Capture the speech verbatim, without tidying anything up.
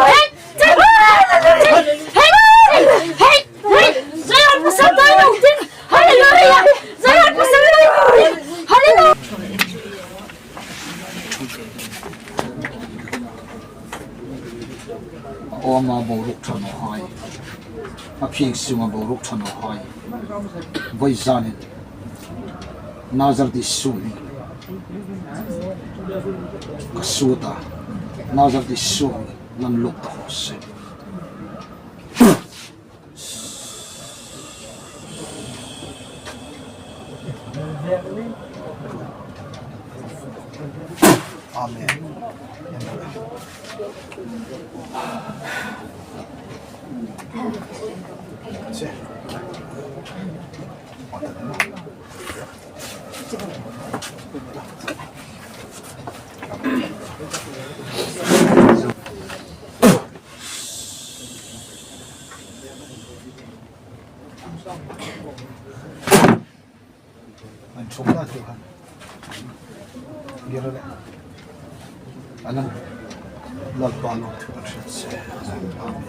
Hei! Hei! Hei! Hei! Zion pasal dai lo ding. Hallelujah! Zion pasal dai lo ding. Hallelujah! A awma boruok ṭha naw hai, a phing sunga boruok ṭha naw hai, vawizanin Nazareth Isu hming ka suo ta, Nazareth Isu hming nan luk ta raw se. Amen. An ṭhungna chu khan gir le. Amen. Lalpa lawmthu kan hriet che. Amen.